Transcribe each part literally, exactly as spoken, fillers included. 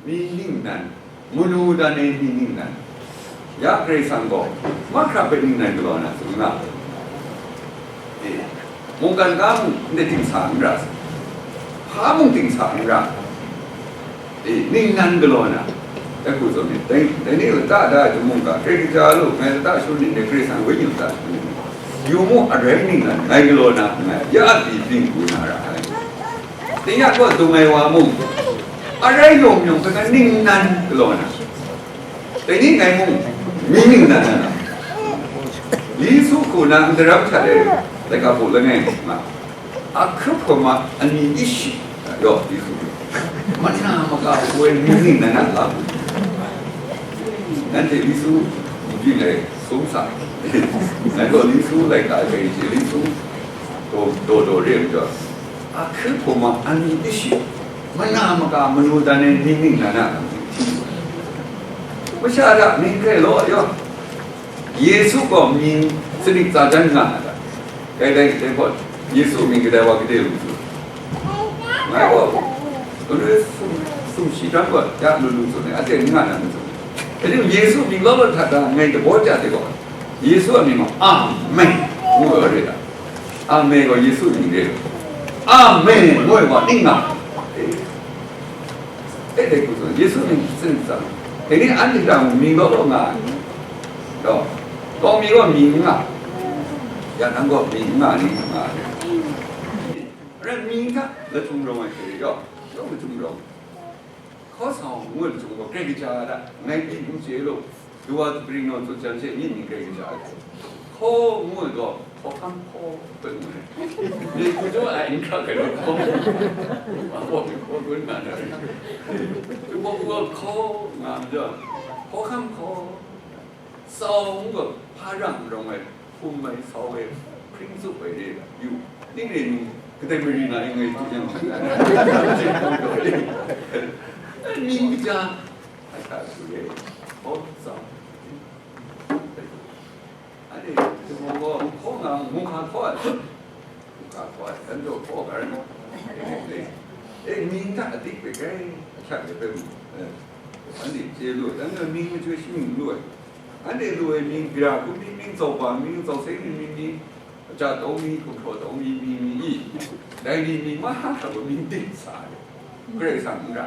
Mying ningnan, manu dan e mying ningnan. Ya Karai Kasang gaw, mahkra hpe ningnan galaw na tsun nga ai. E, mungkan ga mung ndai ting sa n ra, hpa mung ting sa n ra, e, ningnan galaw na, dai hku zawn e, dai, dai ni lata da ai mungkan, Karai kaja lu, ngai lata shangun ning dai, Karai Kasang wenyi lata shangun ning dai, yu mu, arai ningnan, ngai galaw na, ngai, ya a pyi byin pru na ra ai. Dai ya gaw dung ai wa mung, arai yawng yawng hpe ningnan galaw na, dai ni ngai mung, mying ningnan na, Li Su hku na n daram hta e, laika hpu langai nga, a hkrup hkrum a, ani ishi, yaw, Li Su, mana maka woi mying ningnan na la, nanhte Li Su byin ai sum sa, ngai gaw Li Su laika hpe Li Su daw daw daw re ai majaw, a hkrup hkrum a, ani ishi, mana maka manu dan e mying ningnan na, masha hta mying hkrai law yaw, Yesu gaw mying sanit tsa jan nga na ta? Kadai dai hpawt, Yesu mying kadai wa kadai lu tsun? Ngai gaw, anu sum, sum shi hkran gaw, ya lu lu tsun ai, a teng n nga na n tsun. Dai ni Yesu mying law law hta hta ngai dabaw ja de gaw, Yesu a mying gaw, Amen, ngu ai wa re ta? Amen gaw Yesu mying re. Amen, ngu ai wa ning nga. Eh, dai hku zawn, Yesu mying sanit tsa. Dai ni anhte hta mung mying law law nga ai. Yaw, kawng mi gaw mying n nga. Ya nang gaw mying n nga ni nga ai. Rai mying hta lachyum rawng ai hte yaw, yawng lachyum rawng. Hkaw sa ngu ai lachyum gaw Karai kaja a ta? Ngai pyi n chye lu. Kawa kapring naw tsun jang she, myi mying Karai kaja ai. Hkaw ngu ai gaw, hkawhkam hkaw hpe ngu ai. Myit hku jaw ai n hkra hkrai gaw, hkaw ngu ai. Wa wa myit hkaw gun nga na rai. Wa wa hkaw nga ai majaw, hkawhkam hkaw. Sau ngu gaw, hpa ram rawng ai, hpum ai, sau ai, hpring zup ai re ai, yu, ning re ni, kadai mari na ing ngai tu yang, mying kaja, ai hta su re, hkaw sau. Anhte, Timung gaw, hkaw nga, mung hka hkaw ai, mung hka hkaw ai, dan jaw hkaw ga rai nna, e, mying hta adik hpe grai ahkyak ai hpe mung, e, anhte chye lu ai, dan gaw mying machyoi shamying lu ai, anhte lu ai mying, bira hkum mi mying, zaupa mying, zauseng mi mying, aja taw mi, gumhpraw taw mi mying, i, dai ni mying mahkra gaw mying ting sa ai, Karai Kasang n ra,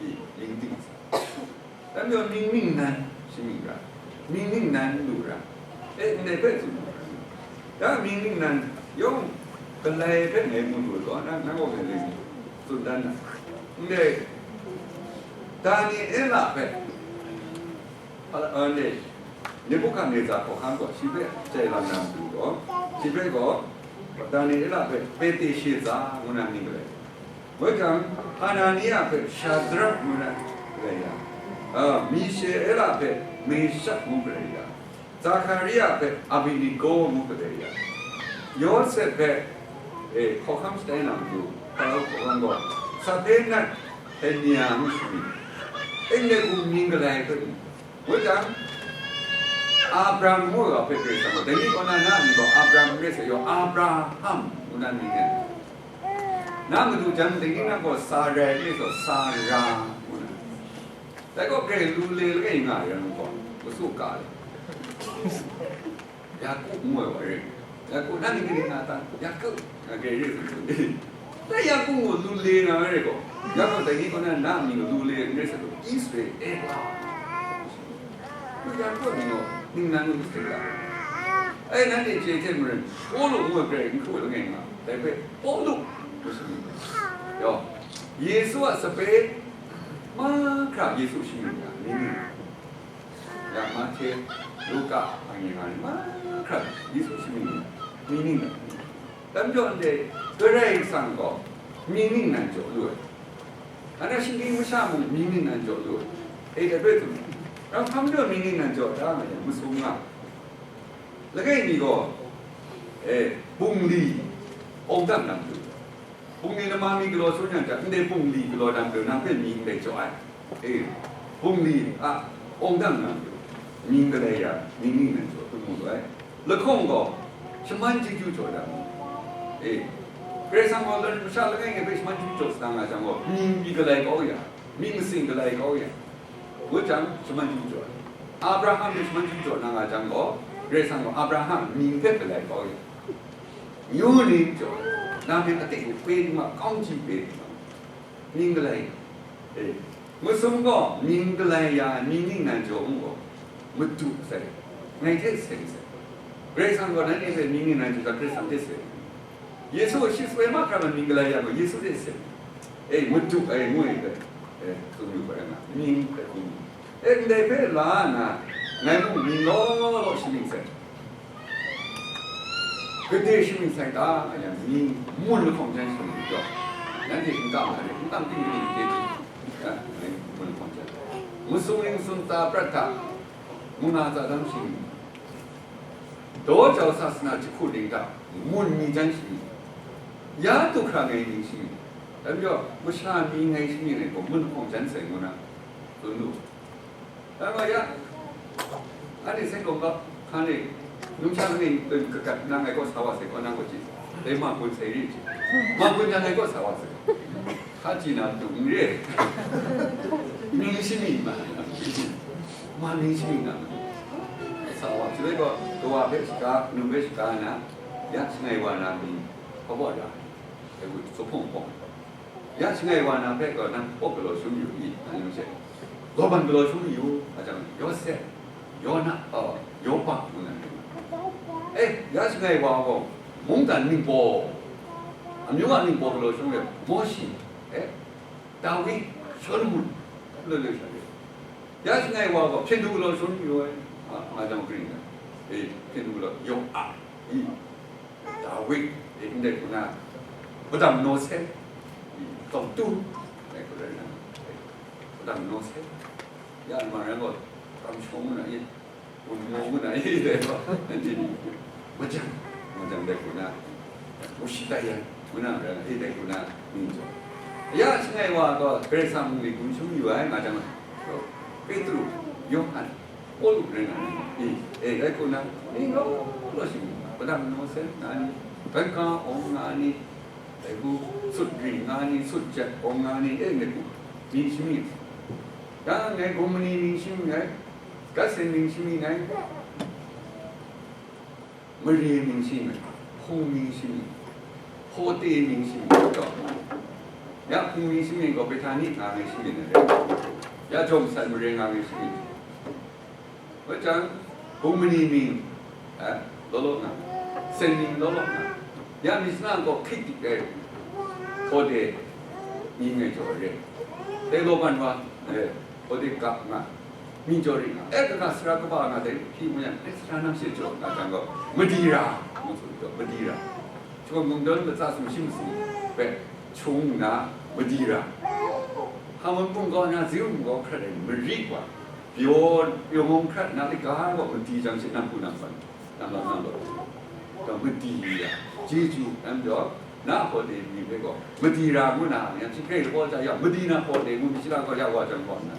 i, mying ting sa ai. Dan gaw mying ningnan shamying ra, mying ningnan lu ra, e, ndai hpe tsun lu ra. Da mying ningnan yawng galai hpe ngai mu lu ai gaw, nang, nang gaw ngai le tsun dan na. Ndai Daniela hpe, a, a, ndai Nebukadneza hkawhkam gaw shi hpe chye lam na matu gaw, shi hpe gaw Daniela hpe Betesheza ngu na mying galai. Bai jang, Hanania hpe Shadrak ngu na galai ya, a, Mishaela hpe Meshak ngu galai ya, Zakaria hpe Abednego ngu galai ya, Yawsep hpe, e, hkawhkam shatai na matu, Hkara hkawhkam gaw Sabenat Henia ngu shamying, e, ndai hku mying galai hpe, bai jang, Abram ngu ai wa hpe Karai Kasang gaw, dai ni kaw na na mying gaw Abram n rai sa, yaw Abraham ngu na mying ai. Na matu jan dingning na gaw Sarai re sa, Sara ngu na. Dai gaw grai lu le langai nga ai yang gaw, masu ka le. Yaku ngu ai wa re. Yaku, na ni gari nga ta? Yaku, nga gari re sa. Dai Yaku ngu lu le nga ai re gaw, Yaku dai ni kaw na na mying lu le n rai sa, Israela. Yaku mying gaw ningnan ngu Israela. Ai, nanhte chye hte maren, Pawlu ngu ai grai n hkru ai langai nga, dai hpe Pawlu ngu shamying. Yaw, Yesu a sape mahkra Yesu shamying ya, mying ni? Ya Mahte, Luka, Anghte nga ni mahkra Yesu shamying ya, mying ni? Dan jaw ndai Karai Kasang gaw mying ningnan jaw lu ai. Anhte shinggyim masha mung mying ningnan jaw lu ai. E, dai hpe tsun ai. Nang hpa majaw mying ningnan jaw da nga yang, masum nga. Langai mi gaw, e, bungli awng dam na matu, bungli lama mi galaw sun yang hta, ndai bungli galaw dam hpe nang hpe mying ndai jaw ai. E, bungli a awng dam na matu, mying galai ya, mying ningnan jaw hkrum mu lu ai. Lahkawng gaw, shaman chyeju jaw dam ai. E, Karai Kasang gaw masha langai ngai hpe shaman chyeju jaw sa nga jang gaw, mying pyi galai kau ya. Mying masin galai kau yang, ngut jang, shaman chyum jaw ai. Abraham ni shaman chyum jaw na nga jang gaw, Karai Kasang gaw Abraham mying hpe galai kau yang, myu ning jaw ai, na myit atik ni kwe dingma, kaung ji kwe dingma, mying galai. E, masum gaw mying galai ya ai mying ning nan jaw ngu gaw, madu sai, ngai hte seng sai. Karai Kasang gaw nanhte hpe mying ning nan jaw jang, Karai Kasang hte seng. Yesu shi soi mahkra mying galai ya gaw, Yesu hte seng. E, madu ai ngu ai hpe, e, tsun yu hpe nga, mying hpe hkrum. E, ndai hpe la nna, ngai mung mying law law shamying sai. Gade shamying sai ta, a yang mying mun lahkawng jan shamying jaw. Nanhte n kam na re, n kam ting ting n chye chye. Ya, ngai mun lahkawng jan. Masum ning masum tsa prat hta, mung na tsa dam shamying. Daw jau sasana jahku ning hta, mun mi jan shamying. Ya du hkra ngai mying shamying. Dai majaw, masha mi ngai shamying ai gaw, mun lahkawng jan sai ngu na, tsun lu. Dai wa ya, anhte sai gaw ga, hkan e, numsha langai n kagat nna ngai kaw sa wa sai, kaw nang gaw chye. Dai ma gun sai re chye. Ma gun nna ngai kaw sa wa sai. Hka chye na matu n re. Mying shamying ma. Ma mying shamying na matu. Sa wa, shaloi gaw, kawa hpe shaga, num hpe shaga nna, ya shangai wa na mying, hpa wa ra. Dai gu, zuphpawng hpawng. Ya shangai wa na hpe gaw nang hpaw galaw shangun yu i, nang yu she. Laban galaw shangun yu, a jang, Yawsep, Yawna, oh, Yawpa ngu na mying. Eh, ya shangai wa gaw, mungdan ningbaw, amyu a ningbaw galaw shangun yu, Mawshi, eh, Dawi, Shawlumon, loi loi sha re. Ya shangai wa gaw, hpyen du galaw shangun yu ai, a, a jang, gring, eh, hpyen du galaw, Yaw-a, i. Dawi, e, ndai hku na, Padam Nawsen, i, Tawngtu, ndai hku rai na, e, Padam Nawsen, ya ma rai gaw, Padam Shawng ngu na i, Wun Maw ngu na i, dai gaw, nanhte ni, Majang, Majang dai hku na, Mushi Taiyan ngu na rai na, e, dai hku na, mying jaw. Ya shangai wa gaw, Karai Kasang mying ni gun shangun yu ai, Majang, Petru, Yawhan, Pawlu rai nga ai, e, dai hku na, mying law law shamying, Padam Nawsen nga ni, Ganka Awng nga ni, dai hku, Sut Ring nga ni, Sut Jat Awng nga ni, e, dai hku, mying shamying. Ya, ngai Gumhmani mying shamying ai, Gatsen mying shamying ai, Mare mying shamying ai, Hpung mying shamying, Hpawte mying shamying ai gaw, ya Hpung mying shamying gaw Bethani nga ngai shamying ai rai, ya Jawm San Mare nga ngai shamying. Bai jang, Gumhmani mying, eh, law law nga, Sen mying law law nga, ya myit sana gaw hkrit dik ai, Hpawte mying ngai jaw ai re. Dai law ban wa, eh, Hpawte ga nga, mying jaw ring nga, eh, kaga sara kaba nga dai hpyi mu yang, eh, sara nang she jaw nga jang gaw, Madira, ngu tsun gaw, Madira. Shakawn Kungdawn latsa sumshi masum hpe chung nna, Madira. Hkawan mung gaw na, Ziu mung gaw hkrat ai mari wa, pyaw, pyaw mung hkrat na, liga gaw madi jang she, nang hku nang san, nang lam nang law, gaw Madira, Jeju, nang jaw, na Hpawte mying hpe gaw, Madira ngu na, yang chyinghkrai labaw ja ya, Madina Hpawte ngu myit shara gaw ya wa jang gaw nna,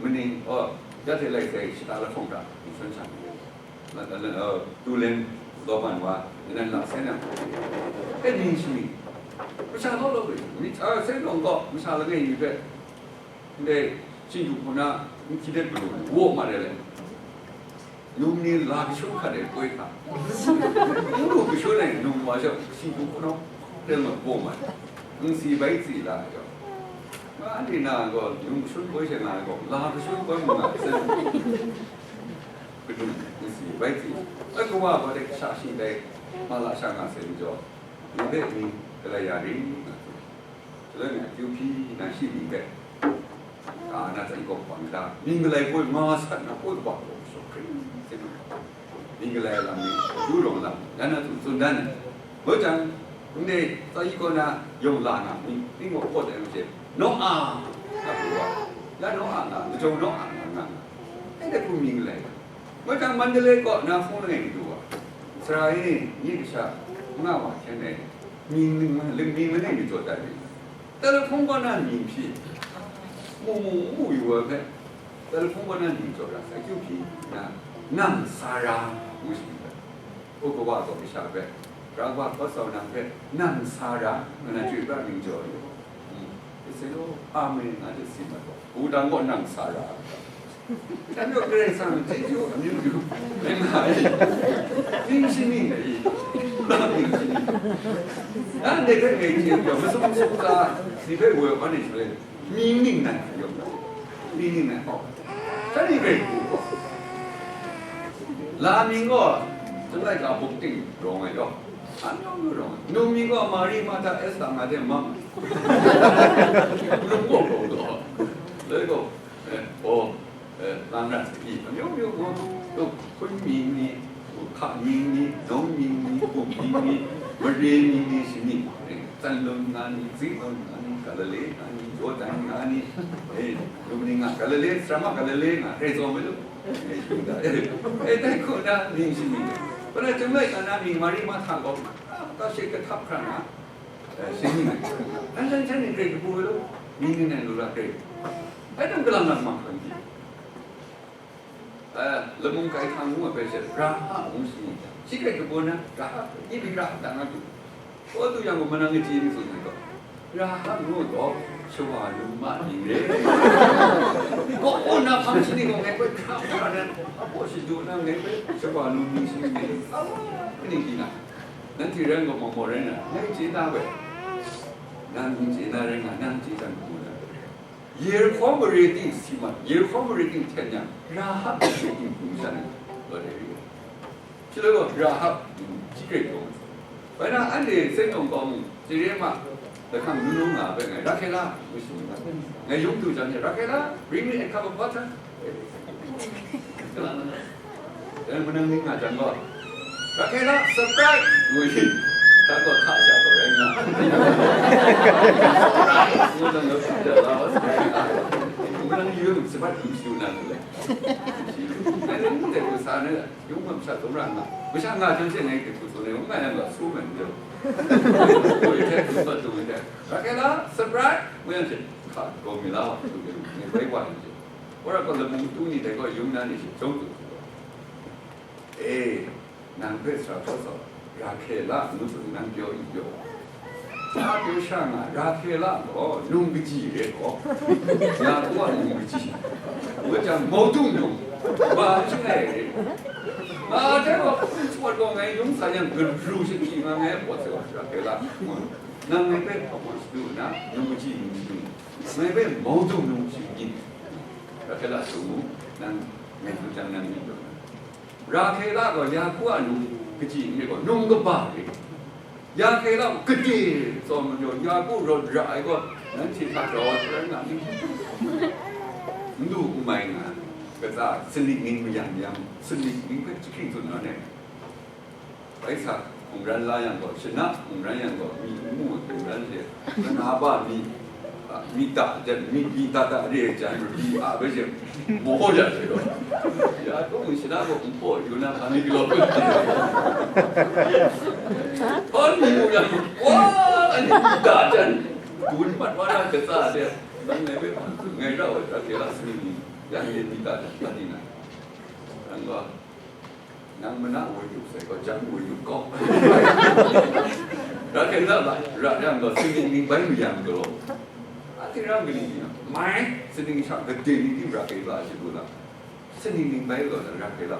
maning, oh, ya hte lai sai shata lahkawng hta, n shon sha. Ma, ma, ma, oh, tu len, law ban wa, nan la sai na, e mying shamying. Masha law law hpe, myit, ah, sai lawng gaw, masha langai mi hpe, ndai, shingkyu hku na, nhki de galu, wo ma de le. Num ni la kashun hkat de poi hka. Num lu kashun ai num wa jau, shingkyu hku na, de ma wo ma de. Nsi bai tsi la jau. Ma, anhte na gaw, num kashun poi she nga gaw, la kashun poi mu nga, sai. Kadum nsi bai tsi, a kawa gaw dai kasha shi dai, ma la sha nga sai majaw, ni hpe ni galai ya ring nga tsun. Shaloi ni akyu hpyi na shi ni hpe, ka na tsai gaw hpang da, mying galai hpoi nga sat na hpoi kaba gaw shawk hkring sai nga. Mying galai lam ni, akyu rawng lam, dan na tsun tsun dan ai. Bai jang, ndai tsai kaw na yawng la nga, mying, mying gaw hpawt ai hte, Noa, a gaw wa, ya Noa nga, lajau Noa nga nga nga. Ndai hpe hpung mying galai. Bai jang Mandalay kaw na hpung langai matu wa, sara e, nye kasha, manga wa hkyen ai, mying, mying, mying langai mi jaw dat ai. Telephone kaw na mying hpyi, mu mu, mu yu wa hpe, telephone kaw na mying jaw ra, akyu hpyi na, nang Sara, ngu shi hpe. U kawa gaw kasha hpe, Ra wa hkaw sau nang hpe, nang Sara, ngu na chyoi pra mying jaw ai. Mm. Amen, nga de si ma gaw, wudang gaw nang sa ra. Dai majaw Karai Kasang chyeju amyu myu rai nga ai. Ning shani ai. Ning shani. Nanhte hpe ngai chye yang, masum masum hta ni hpe woi wa ni shaloi, mying ning nan hkra yawng, mying ning nan hkra, shanhte hpe hku gaw, la mying gaw, chyum laika buk ting rawng ai gaw, amyu myu rawng ai. Num mying gaw, Mari, Marhta, Esta nga de mam. Num gaw rawng gaw. Dai gaw, eh, oh, eh, lang rat sa pyi, amyu myu gaw, hkun mying ni, hka mying ni, nawng mying ni, bum mying ni, mare mying ni, shani, eh, Tsanlun nga ni, Zinlun nga ni, Galile nga ni, Jordan nga ni, eh, Lumni nga, Galile, Sara ma Galile nga, hkrai tsawm ai lu. Eh, Yuda, eh, eh, dai hku na mying shani. Hpa na, chyum laika na mying Mari, Marhta gaw, ah, ta she kahtap hkra na, eh, shani. An shan shan ni hkrai kabu ai lu, mying ni nan lu ra hkrai. Dai hte mung kalang lang ma hkra n di? Eh, Lamu Kaihtang ngu ai hpe she, Rahab ngu shi ni, shi hkrai kabu na, Rahab, Ibri Rahab ta nga du. Kawt du yang gaw, manang kaji ni tsun ai gaw, Rahab ngu ai gaw, shawa lum ma ni re. Kaw na hpang shani gaw, ngai hpe hkra hkra na, a baw shadu na, ngai hpe shawa lum ni shani re. Awa, ni di na. Nanhte rai gaw, maw maw rai na, ngai chye na we. Nang n chye na rai nga, nang chye jang, kabu na. Yerihko mare ting si mat, Yerihko mare ting hten yang, Rahab mare ting hpung sha nang lawt ai ri ai. Shi lai gaw, Rahab, mm, shi hkrai taw ai. Bai na, anhte Sengdong kau mung, Siri ma, lahkang nu nu nga ai ngai, Rahkela, ngu shi ngu, ngai yung du jan e, Rahkela, bring me a cup of water. Dai manang ning nga jang gaw, Rahkela, Sprite! Ngu shi, dan gaw hka sha taw rai nga. Sprite! Ngu jang gaw, hka sha la, Sprite! Manang yu, Sprite yu shi na ngu le. Shi lu. Dai ni, dai hku sa na, yung masha dum ra nga. Masha nga jang she ngai hte hku tsun ai, nga yang gaw, su man jaw. Dai hte, dum bat dung ai hte, Rahkela, Sprite! Ngu yang she, hka, gaw mi la wa, ngu yang, ngai bai wa yang she. Wora gaw, lamu tu ni dai gaw, yung na ni shi chyawm tu. E, nang hpe sara hpawt sa, Rahkela ngu tsun nang pyaw i pyaw. Sha pyaw sha nga, Rahkela gaw nung kaji re gaw, Yaku a nung kaji. Wa jang, mawdung nung, ma n shangai re. Ma dai gaw, hpung shawt gaw ngai yung sa yang, garu shapyi nga ngai a pawt sai wa, Rahkela ngu. Nang ngai hpe hpawt shadu nna, nung kaji nung shadu, ngai hpe mawdung nung shinggyim. Rahkela su mu, nang ngai hku jang nang myit taw na. Rahkela gaw Yaku a nung kaji n re gaw, nung kaba re. Rahkela gaw gade tsawm majaw, Yaku rawt ra ai gaw, nanhte hta rawt rai nga myit. N lu n mai nga, katsa sanit ning mayam mayam, sanit ning hpe jahkring tsun na ne. Bai sa, hkungran la yang gaw, shana hkungran yang gaw, myi n mu ai hkungran she, kana ba myi, a, myi da jan, myi, myi da da re ai jan, myi a bai she, maw ya she gaw. Ya, kawng shana gaw n paw yu na, hpa ni galaw kau. Hpa ni mu yang, wa, ani myi da jan, dun mat wa na, katsa de, nang ngai bai, ngai ra wa, ta ke la sini ni, yang ye myi da jan, hpa ni na. Nang gaw, nang mana woi yu sai gaw, jan woi yu gaw. Rahkela la, ra yang gaw, sini ning bai mayam galaw. A, tinang kaning ni, mai, sini sha gade ni tim Rahkela shadu la. Sini ning bai gaw, Rahkela.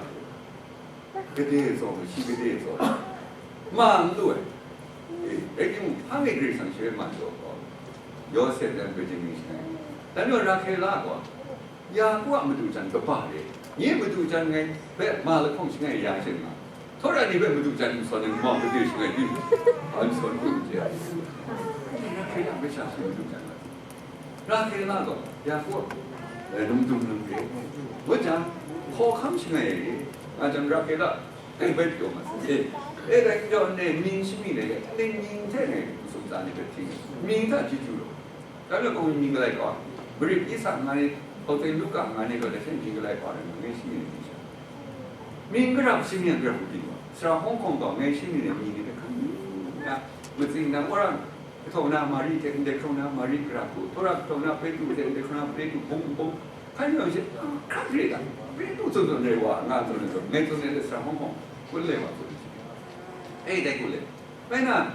Gade tsawm, shi gade tsawm. Ma n lu ai. E, rai timung, hpa ngai Karai Kasang shi rai ma jaw gaw, Yawsep dan Benjamin shangai. Dan yawng Rahkela gaw, Yaku a madu jan kaba re, nye madu jan ngai hpe ma lahkawng shangai ya she nga, Tawra ni hpe madu jan nsawn ai mawng madu shangai tim, an sawn hku n chye ai. Rahkela hpe sha shi madu jan ai. Rahkela gaw, Yaku a, eh, lung dum lung re, ngut jang, hkawhkam shangai ai re, nga jang Rahkela, dai bai pyaw ma sai. E, dai n jaw nne, mying shami ngai le, ngai mying hte ngai masum tsa ni hpe hting, mying hta chyeju law. Dai majaw kawng mying galai kau ai, Marit Isak nga ni, Hkau Teng Luka nga ni gaw, dai hte mying galai kau ai, ngai shami ni hte sha. Mying gara hku, shami a gara hku byin gaw, Sara Hkawng Hkawng gaw, ngai shami ni mying ni hte hkan yu nna, matsing nang wora, kahtau na Mari hte ndai hkrung na Mari gara hku, Tawra kahtau na Petru hte ndai hkrung na Petru bung bung, hkan yu yang she, hkrat re ga, Petru tsun tsun re wa, nga tsun re tsun, ngai tsun re le Sara Hkawng Hkawng, kun le wa tsun re. E, dai kun le. Bai na,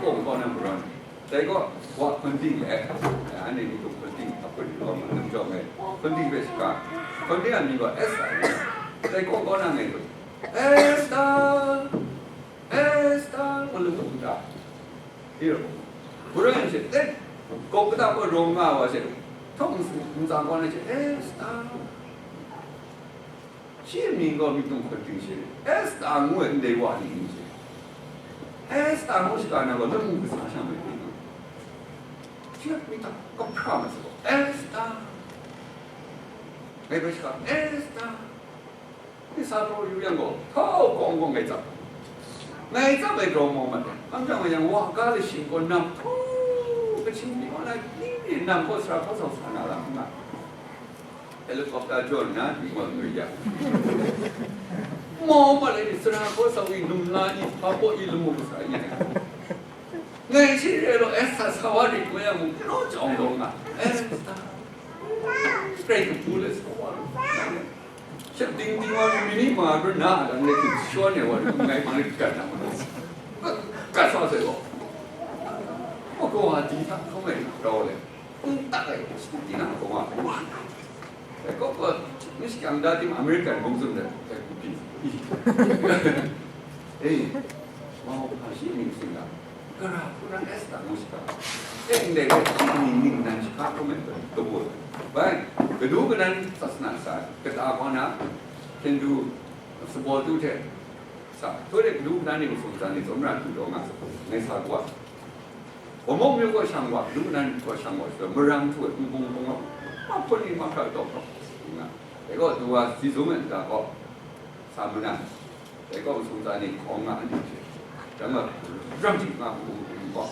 kawng kau na mara ni, dai gaw, wa hpun ting let, anhte ni gaw hpun ting hpun rawng ai, namjawng e, hpun ting hpe shaga, hpun ting a mying gaw Esta ngu ai, dai kawng kau na ngai gaw, Esta, Esta, ngu lu mu ta? Hpun ting hpe, e, kawng kata gaw rawng nga wa she, htawng ntsa kau na she, Esta. Shi mying gaw myit dum hkun ting she, Esta ngu ai ndai wa ni n chye. Esta ngu shaga na gaw, lamu kasa sha mai pyi nu. Shi myit hta kahpra ma sa gaw, Esta. Ngai bai shaga, Esta. Ni sa taw yu yang gaw, htau kawng kawng ngai tsap. Ngai tsap ai grau mau mat ai. Hkam jang yang, wa ga lashing gaw nam hpu, kaching pyi wa na, ni ni nam gaw sara hkaw sau sa na lam n nga. Helicopter jaw nna, ni gaw ngwi ya. Mau mat ai ni, sara hkaw sau i, num la i, hpa paw i, lamu kasa i. Ngai shi re law, Esta sa wa rit kau yang mung, naw jawng daw nga. Esta. Grai kabu le sa wa lu. Shep ding ding wa lu, mini ma ru na, dan le kin shaw ne wa lu, ngai ma rit gat na ma. Gat sa se gaw. Wa gaw wa di hta hkawm ai na, rau le. N tak ai, shep ding na gaw wa. Dai gaw gaw, ni shi kyang da tim American bungzun de, dai ku pyi. Eh, mau hpa shi ning sing ga. Gara hku na Esta ngu shaga. E ndai gaw shi ning ning nan shahka hkrum ai gaw, kabu ai. Bai, kadu kanan sasana sa, kata kaw na, Hindu, sabaw tu hte, sa, htoi de kadu kanan ni masum tsan ni, tsawmra hku daw nga sa, ngai sa kaw. Wa mawk myu kaw shang wa, kadu kanan kaw shang wa, shwa, marang htu ai, kung kung kung wa, mahpun ni mahkra taw, nga. Dai gaw, du wa, si zung ai nta gaw, sa mana. Dai gaw masum tsa ni hkawng nga anhte hte, ram nga, ram hte nga hku hku hku gaw,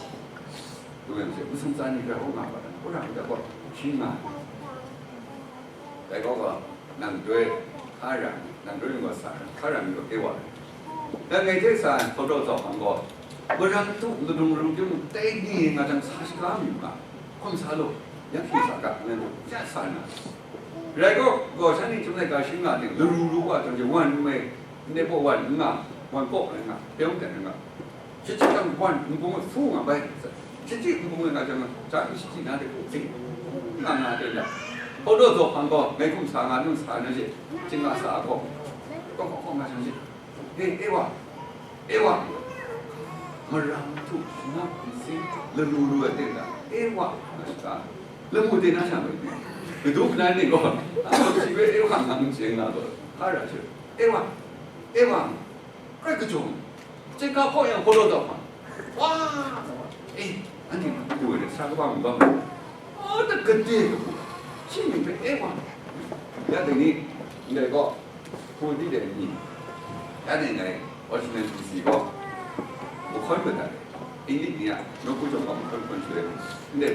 lu yang hte masum tsa ni rai hkawng nga ga, hkawng ra hkawng ra gaw, hpyi nga ai. Dai gaw gaw, nang doi hka ra, nang doi gaw sa, hka ra mi gaw kye wa ai. Dan ngai hte sa ai hpaw daw tsawhpang gaw, marang tu, ladung rum tim, dai ni nga jang sa shaga mi u ga, hkawm sa law, yang hpyi sa ga, ngai gaw ya sa na. Rai gaw, gaw shan ni chyum laika shing nga ting, laru ru wa, tawn je wan n mai, ndai baw wan n nga, wan kaw rai nga, pyawng dat rai nga. Shachyi jang wan nbung e hpu nga bai, shachyi nbung e nga jang, jang shachyi na de hku zing nga nga de da. Hpaw daw zaw hpang gaw, ngai hkum sa nga, num sa na she, ching nga sa a gaw, kaw kaw kaw nga jang she, he, e wa, e wa, marang htu, nga hkum sing, lalu lu ai de da, e wa, nga shata, lamu de na sha mai, kadu kanan ni gaw, a, shi bai e wa nga n chye nga gaw, hka ra she, e wa, e wa, Grai kajawng, chyeju hkaw yang hpaw daw daw hkang, wa, eh, anhte ma du ai, sa kaba mung bang, oh, da gade kabu, shi myit hpe, eh, wa, ya dai ni, ndai gaw, hku di dai ni, ya dai ndai, Washington D C gaw, mahkawn mat ai, English ni a, nawku jawng gaw mahkawn hkawn shaloi, ndai,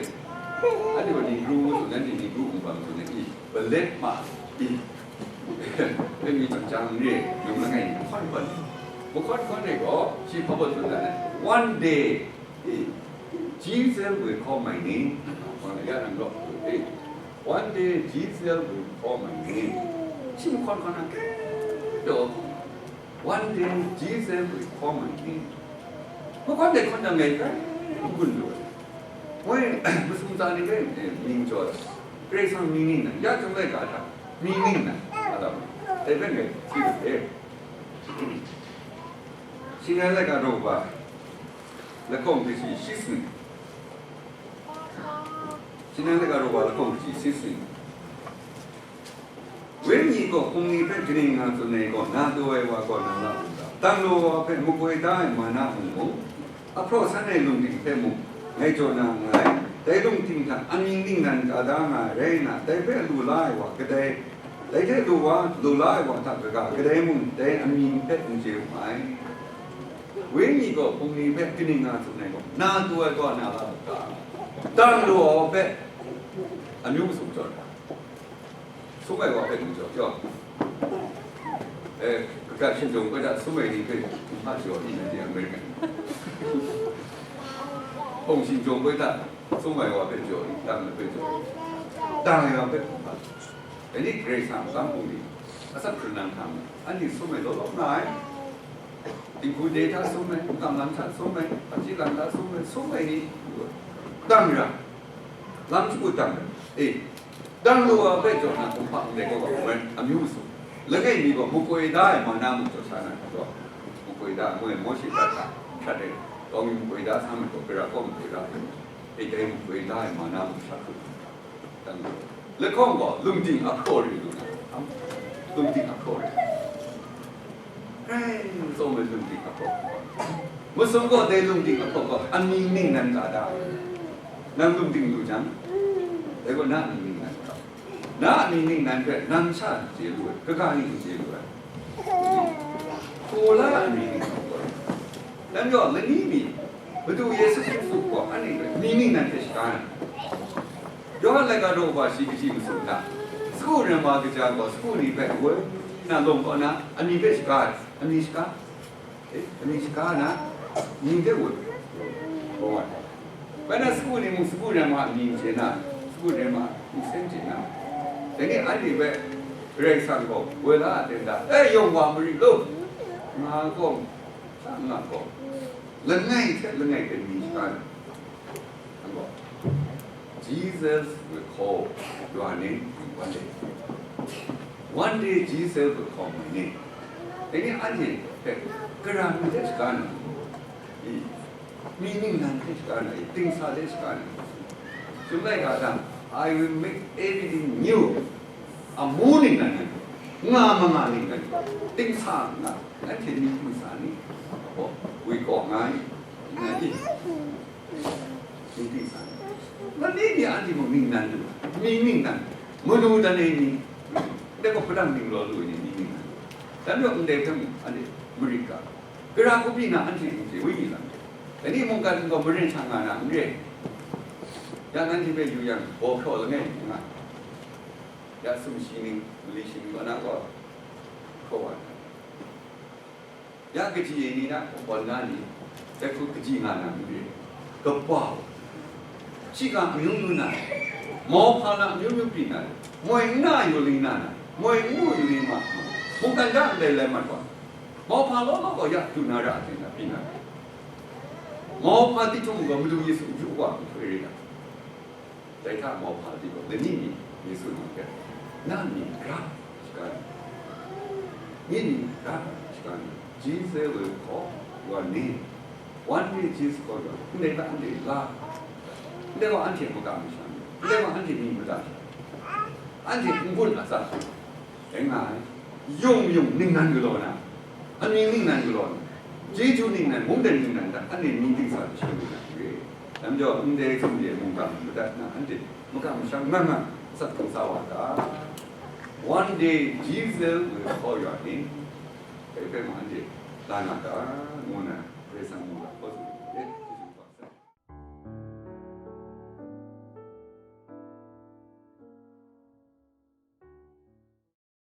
anhte gaw Negro ngu tsun, nanhte Negro wunpawng tsun ai, i, Black ma, i, Dai mi chyam chyam re, yawng langai mi hkawn hkawn, mahkawn hkawn re gaw, shi hpa baw tsun dan ai, "One day, eh, Jesus will call my name." Hkawn ya nang gaw, eh, "One day, Jesus will call my name." Shi mahkawn hkawn na, kre daw, "One day, Jesus will call my name." Mahkawn dai hkawn na ngai, kre gun lu ai. Moi, masum tsa ni hpe, eh, mying jaw ai. Karai Kasang mying ning nan, ya chyum laika hta mying ning nan, a lam, dai hpe ngai hti wu e. Shingran laika daw kaba lahkawng kaji shi sanit. Shingran laika daw kaba lahkawng kaji shi sanit. Wenyi gaw hpung ni hpe kaning nga tsun ai gaw, na taw ai wa gaw na la u ga, dang law wa hpe makoi da ai ma na mung mung, ahpraw san ai lungting hpe mung, ngai jaw na nngai. Dai lungting hta amying ning nan ka da nga ai rai nna, dai hpe lu la ai wa kadai, dai hte lu wa, lu la ai wa hta kaga, kadai mung dai amying hpe n chye wu ai. Wenyi gaw hpung ni hpe kaning nga tsun ai gaw, na taw ai gaw na la u ga, dang law wa hpe amyu masum jaw ai. Sum ai wa hpe lu jaw jaw. Eh, kaga shingjawng koi hta sum ai ni hpe kumhpa jaw ni, nanhte American. Hpung shingjawng koi hta sum ai wa hpe jaw ni, dang hpe jaw ni. Dang ai wa hpe kumhpa. Dai ni Karai Kasang a hpung ni, asak hkrung nang hta mung, anhte sum ai law law nga ai. Dinghku de hta sum ai, wudang lam hta sum ai, hpaji lam hta sum ai, sum ai ni, dang ra, lam shagu dang ra. Eh, Dang law wa hpe jaw na kumhpa ndai gaw, amyu masum. Langai mi gaw makoi da ai ma na mung jaw sa na gaw, makoi da ai, moi Mawshe hta hta hkrat ai, tawng mi makoi da sa ai gaw, gara kaw makoi da ai, e dai makoi da ai ma na mung sa hkrup dang law. Lahkawng gaw, lungting ahpraw re lu na, lungting ahpraw re. Grai tsawm ai lungting ahpraw. Masum gaw dai lungding ahkawk gaw amying ning nan ga da. Nang lungding lu jang, dai gaw na amying ning nan ga. Na amying ning nan hpe nang sha n chye lu ai, kaga ning n chye lu ai. Hkula amying ning nan gaw. Nang gaw lani mi, Madu Yesu Hkristu gaw anhte hpe amying ning nan hte shaga na. Yawhan laika daw wa shi kaji masum hta, sagu ram wa kaja gaw sagu ni hpe woi na lawm kaw na, amying hpe shaga ai, amying shaga. Eh, amying shaga na, amying de woi. Bai na sagu ni mung sagu ram a amying chye na, sagu ram a mung sen chye na. Dai ni anhte hpe Karai Kasang gaw woi la a ten da, e, yawng wa marit law, nga gaw, sha nga gaw, langai hte langai hte amying shaga na. Nang gaw, Jesus will call your name in one day. One day Jesus will call my name. Dai ni anhte hpe karan mi hte shaga na, i, mi ningnan hte shaga na, i, dingsa hte shaga na. Chyum laika hta, I will make everything new. Amu ningnan, nga manga ningnan, dingsa nga, anhte myit dingsa ni, apo, wi kaw nga i, nga i. Myit dingsa ni. Lani ni anhte mung ningnan lu, myit ningnan, manu dan e ni, ndai gaw hpalang ning law lu ai ni myit ningnan lu. Dan yawng ndai hpe mung anhte marit ga, gara hku byin na anhte n chye, wenyi lam hte. Dai ni mungkan gaw maren sha nga na n re. Ya nanhte hpe yu yang, baw hpraw langai nga. Ya sumshi ning, mali shi ning kaw na gaw, hkraw wa na. Ya kaji ai ni na, kaw na ni, dai hku kaji nga na n re. Kaba, shiga amyu myu na, mauhpa na amyu myu pyi na, moi n na yu ling na na, moi n mu yu ling ma, mungkan da ndai lai mat wa, mauhpa law law gaw ya du na ra ai hte na pyi na. Mauhpa ti htung gaw Madu Yesu yu wa nhtoi re na. Dai hta mauhpa di gaw, lani ni Yesu nang hpe, na mying gara shaga ni, myit ni gara shaga ni, Jesus will call your name. One day Jesus call your name. Ndai hta anhte la, ndai gaw anhte maka masha ni, ndai gaw anhte mying mada sha, anhte n-gun atsat hte, dai nga ai, yung mayung ningnan galaw na, amying ningnan galaw na, chyeju ningnan, mungdan ningnan hta anhte mying dingsa jashaw lu na re. Dai majaw, ndai hkum de mungkan madat na, anhte makam masham nga nga, atsat hkrung sa wa ta? One day Jesus will call your name. Dai hpe mung anhte la nga ta? Ngu na, Karai Kasang mungga hkaw tsun ai.